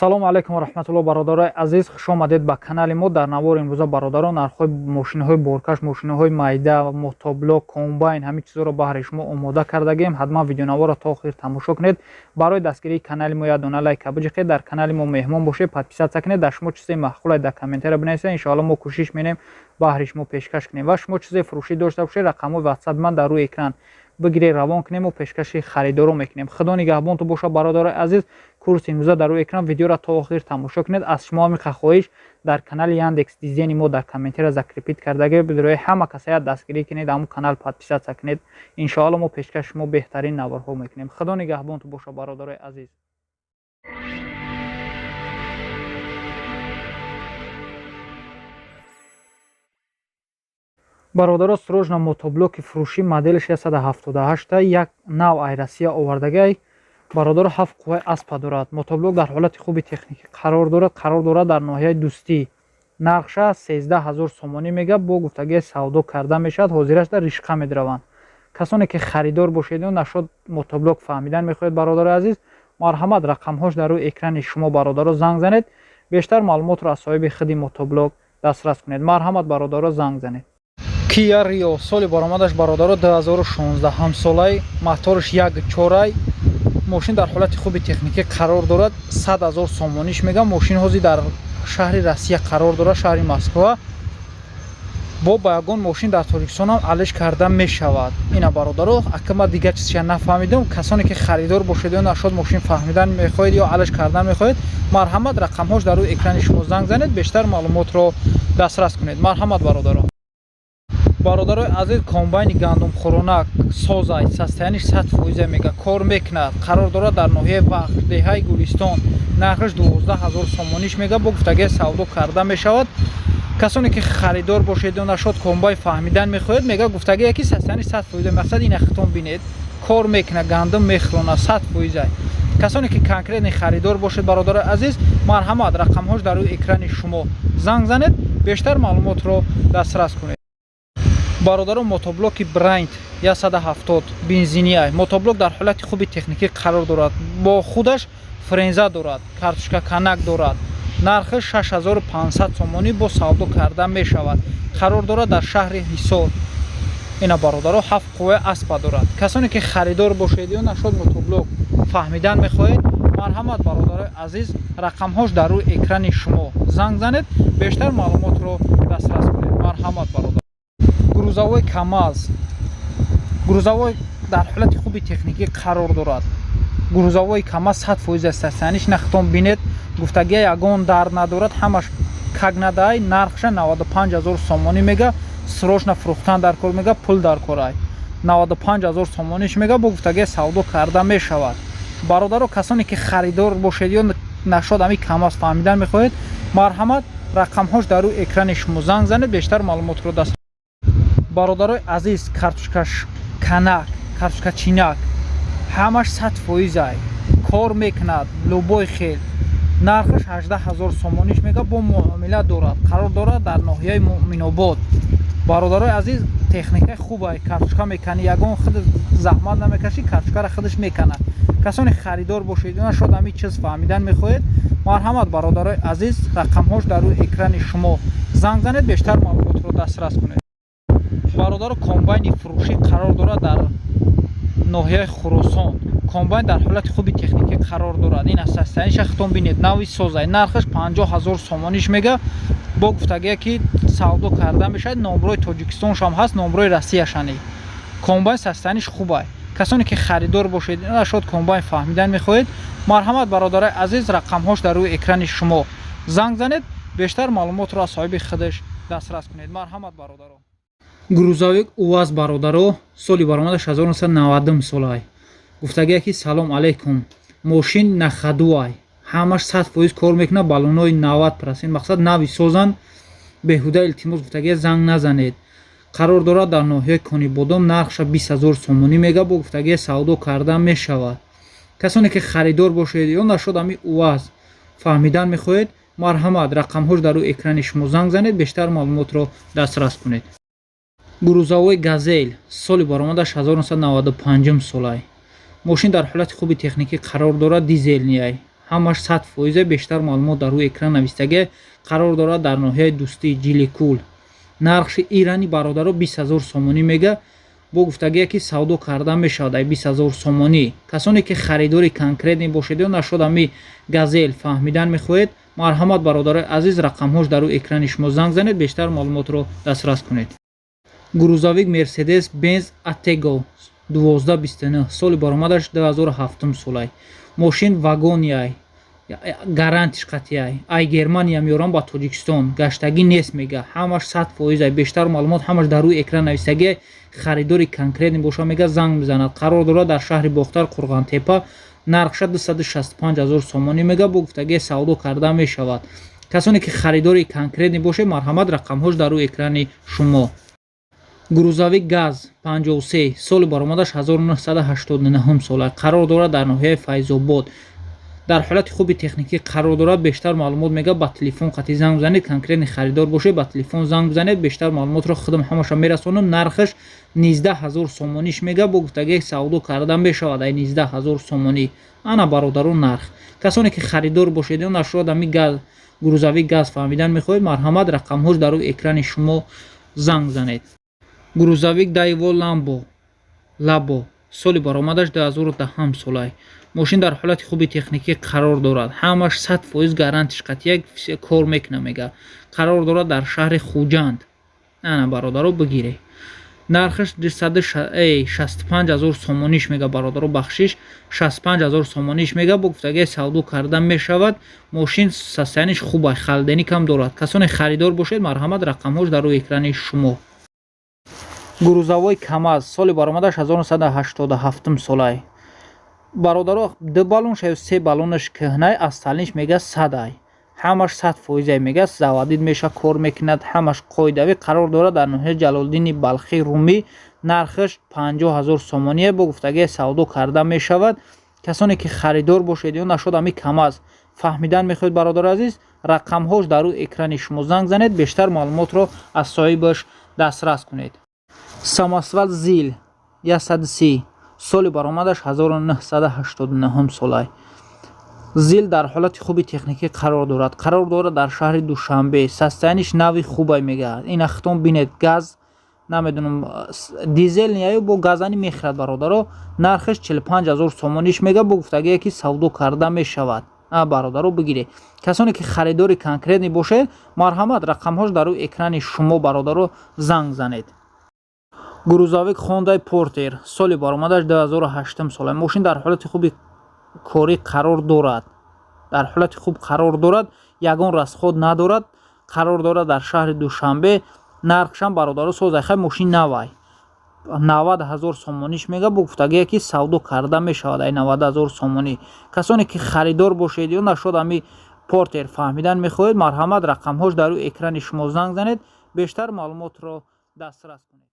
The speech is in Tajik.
Салому алайкум ва раҳматулло, бародарои азиз, хуш омадед ба канали мо. Дар навори имрӯза, бародарон, нархҳои мошинаҳои боркаш, мошинаҳои майда, мотоблок, комбайн, ҳамин чизҳоро баҳри шумо омода кардагем. Ҳатман видеонаворро то охир тамошо кунед. Барои дастгирии канали мо як дона лайка биҷиқед. Дар канали мо меҳмон бошед, подписаться кунед. Дар шумо чизе маъқулай, дар комментария бинависед. Иншоалло, мо кӯшиш менем, баҳри шумо пешкаш кунем. Ва шумо чизе фурӯшӣ дошта бошед, рақамҳои ватсапи ман дар рӯи экран, бигиред, равон кунем, мо пешкаши харидоро мекунем. Худо нигаҳбонтон бошад, бародарои азиз. Курси имрӯза дар рӯи экран, видеоро то охир тамошо кунед. Аз шумо ҳамин хоҳиш: дар канали Яндекс Дизени мо дар комментария закрепить кардаги, бидрои ҳама касая дастгирӣ кунед, ҳамун канал подписаться кунед. Иншоалло, мо пешкаши шумо беҳтарин наворҳо мекунем. Худо нигаҳбонтон бошад, бародарои азиз. Бародаро, срочно мотоблоки фурӯшӣ, модели 678, як нав ай Россия овардагай. Бародаро, ҳафт қувваи аспа дорад. Мотоблок дар ҳолати хуби техникӣ қарор дорад. Қарор дорад дар ноҳияи Дӯстӣ. Нархша 13 000 сомонӣ мега, бо гуфтагии савдо карда мешавад. Ҳозираш дар ришқа медраванд. Касоне ки харидор бошед, нашод мотоблок фаҳмидан мехоҳед, бародари азиз, марҳамат, рақамҳош дар рӯи экрани шумо, бародаро, занг занед, бештар маълумотро аз соҳиби худи мотоблок дастрас кунед. Марҳамат, бародаро, занг занед. Kia Rio, соли баромадаш, бародаро, 2016, ҳамсолай, моторш 1,4. Мошин дар ҳолати хуби техникӣ қарор дорад. 100 000 сомониш мегам. Мошин ҳозир дар шаҳри Россия қарор дорад, шаҳри Москва. Бо ба ягон мошин дар Тоҷикистонам алиш карда мешавад. Ина, бародаро, ака, ма дигар чизша нафаҳмидам. Касоне ки харидор бошед ё нашод мошин фаҳмидан мехоҳед ё алиш кардан мехоҳед, марҳамат, рақамҳош дар рӯи экрани шумо, занг занед, бештар маълумотро дастрас кунед. Марҳамат, бародаро. Бародарои азиз, комбайни гандумхӯронак созай, состояние ш 100%, мега, кор мекунад. Қарор дорад дар ноҳияи Вахш, деҳаи Гулистон. Нархаш 12 000 сомониш мега, бо гуфтагии савдо карда мешавад. Касоне ки харидор бошед ё нашод комбайн фаҳмидан мехоҳед, мега, гуфтагие ки состояние 100%. Мақсад, ина хитон бинед, кор мекунад, гандум мехӯрона, 100%. Касоне ки конкретный харидор бошед, бародарои азиз, марҳамат, рақамҳош дар рӯи экрани шумо, занг занед, бештар маълумотро дастрас кунед. Бародарон, мотоблоки Брайнт 170 бензиния. Мотоблок дар ҳолати хуби техникӣ қарор дорад, бо худаш фреза дорад, картошка канак дорад. Нархи 6500 сомонӣ, бо савдо карда мешавад. Қарор дорад дар шаҳри Ҳисор. Ина, бародаро, ҳафт қувваи аспа дорад. Касоне ки харидор бошед ё нашод мотоблок фаҳмидан мехоҳед, марҳамат, бародарои азиз, рақамҳош дар рӯи экрани шумо, занг занед, бештар маълумотро дастрас кунед. Марҳамат, бародар. Грузовой КамАЗ. Грузовой дар ҳолати хуби техникӣ қарор дорад. Грузовой КамАЗ 100% аст, состояние ш нахтон бинед. Гуфтагия, ягон дард надорад, ҳамаш как надай. Нархша 95 ҳазор сомонӣ мега. Срочно фурӯхтан дар кор, мега, пул дар корай. 95 ҳазор сомониш мега, бо гуфтагия савдо карда мешавад. Бародаро, касоне ки харидор бошед ё нашод ами КамАЗ фаҳмидан мехоҳед, марҳамат, рақамҳош дар рӯи экрани шумо, занг занед, бештар маълумотро даст. Бародарои азиз, картошка канак, картошка чинак, ҳамаш 100%, кор мекунад, любой хел. Нархаш 18 000 сомониш мега, бо муомила дорад. Қарор дорад дар ноҳияи Муъминобод. Бародарои азиз, техникаи хубай, картошка мекани, ягон худ заҳмат намекашӣ, картошкара худаш меканад. Касоне харидор бошед, нашод ҳамин чиз фаҳмидан мехоҳед, марҳамат, бародарои азиз, рақамҳош дар рӯи экрани шумо, занг занед, бештар маълумотро дастрас кунед. Бародаро, комбайни фурӯшӣ қарор дорад дар ноҳияи Хуросон. Комбайн дар ҳолати хуби техникӣ қарор дорад. Ин аст, состояние ша хитон бинед, нави созай. Нархаш 50 000 сомониш мега, бо гуфтагия ки савдо карда мешавад. Номрои Тоҷикистоншам ҳаст, номрои Россияшани. Комбайн состояние ш хубай. Касоне ки харидор бошед, нашод комбайн фаҳмидан мехоҳед, марҳамат, бародарои азиз, рақамҳош дар рӯи экрани шумо, занг занед, бештар маълумотро аз соҳиби худаш дастрас кунед. Марҳамат, бародаро. Грузовик УАЗ, бародаро, соли баромадаш 1990 солай. Гуфтагия ки салом алейкум, мошин на ходу ай, ҳамаш 100% кор мекунад, баллонои 90%, мақсад, нави созанд. Беҳуда, илтимос, гуфтагия, занг назанед. Қарор дорад дар ноҳияи Конибодом. Нархша 20 000 сомонӣ мега, бо гуфтагия савдо карда мешавад. Касоне ки харидор бошед ё нашод ами УАЗ фаҳмидан мехоҳед, марҳамат, рақамҳош дар рӯи экрани шумо, занг занед, бештар маълумотро дастрас кунед. Грузовой Газель, соли баромадаш 1995 солай. Мошин дар ҳолати хуби техникӣ қарор дорад, дизельный ай. Ҳамаш 100%. Бештар маълумот дар рӯи экран навистагӣ. Қарор дорад дар ноҳияи Дӯстӣ, Ҷиликул. Нархши ирани, бародаро, 20 000 сомонӣ мега, бо гуфтагие, ки савдо карда мешавад ай 20 000 сомонӣ. Касоне ки харидори конкретный бошед ё нашуд ами Газел фаҳмидан мехоҳед, марҳамат, бародарои азиз, рақамҳош дар рӯи экрани шумо, занг занед, бештар маълумотро дастрас кунед. Грузовик Мерседес Бенз Атего 1229, соли баромадаш 2007 солай. Мошин вагонияй, гарантиш қатъияй. Ай Германия меорам ба Тоҷикистон, гаштагӣ нест мега, ҳамаш 100%. Бештар маълумот ҳамаш дар рӯи экран навистагия. Харидори конкретный боша, мега, занг мезанад. Қарор дорад дар шаҳри Бохтар, Қурғантепа. Нархша 265 ҳазор сомонӣ мега, бо гуфтагии савдо карда мешавад. Касоне ки харидори конкретный бошед, марҳамат, рақамҳош дар рӯи экрани шумо. Грузовик ГАЗ 53, соли баромадаш 1989 сола. Қарор дорад дар ноҳияи Файзобод, дар ҳолати хуби техникӣ қарор дорад. Бештар маълумот, мега, ба телефон қатъи занг бизанед. Конкретный харидор бошед, ба телефон занг бизанед, бештар маълумотро худам ҳамаша мерасонам. Нархаш 19 000 сомониш мега, бо гуфтагии савдо карда мешавад ай 19 000 сомонӣ. Ана, бародаро, нарх. Касоне ки харидор бошед ё нашуд ами грузовик ГАЗ фаҳмидан мехоҳед, марҳамат, рақамҳош дар рӯи экрани шумо, занг занед. Грузовик Дайво Ламбо Лабо, соли баромадаш 2010 солай. Мошин дар ҳолати хуби техникӣ қарор дорад, ҳамаш 100%, гарантиш қатъия, кор мекуна мега. Қарор дорад дар шаҳри Хуҷанд. Ана, бародаро, бигире. Нархаш 65 000 сомониш мега, бародаро, бахшиш, 65 000 сомониш мега, бо гуфтагии савдо карда мешавад. Мошин состояние ш хуб, холодильник ам дорад. Касоне харидор бошед, марҳамат, рақамҳош дар рӯи экрани шумо. Грузовой КамАЗ, соли баромадаш 1987 солай, бародаро. Ду баллон ша, се баллонаш кӯҳнай, остальный ш мега садай, ҳамаш 100%-ай мега, заводить меша, кор мекунад, ҳамаш қоидавӣ. Қарор дорад дар ноҳияи Ҷалолиддини Балхӣ, Румӣ. Нархаш 50 000 сомоние, бо гуфтагии савдо карда мешавад. Касоне ки харидор бошед ё нашуд ами КамАЗ фаҳмидан мехоҳед, бародари азиз, рақамҳош дар рӯи экрани шумо, занг занед, бештар маълумотро аз соҳибаш дастрас кунед. Самосвал ЗИЛ 130, соли баромадаш 1989 солай. ЗИЛ дар ҳолати хуби техникӣ қарор дорад. Қарор дорад дар шаҳри Душанбе. Состояние ш нави хубай мега. Ина хитон бинед, газ намедонам, дизел ё бо газани мехӯрад, бародаро. Нархаш 45 ҳазор сомониш мега, бо гуфтагие ки савдо карда мешавад. Бародаро, бигиред. Касоне ки харидори конкретный бошед, марҳамат, рақамҳош дар рӯи экрани шумо, бародаро, занг занед. Грузовик Хондай Портер, соли баромадаш 2008 сола. Мошин дар ҳолати хуби корӣ қарор дорад, дар ҳолати хуб қарор дорад, ягон расход надорад. Қарор дорад дар шаҳри Душанбе. Нархшам, бародаро, созай, хай, мошин навай, 90 000 сомониш мега, бо гуфтагие ки савдо карда мешавад ай 90 000 сомонӣ. Касоне ки харидор бошед ё нашуд ами Портер фаҳмидан мехоҳед, марҳамат, рақамҳош дар рӯи экрани шумо, занг занед, бештар маълумотро дастрас кунед.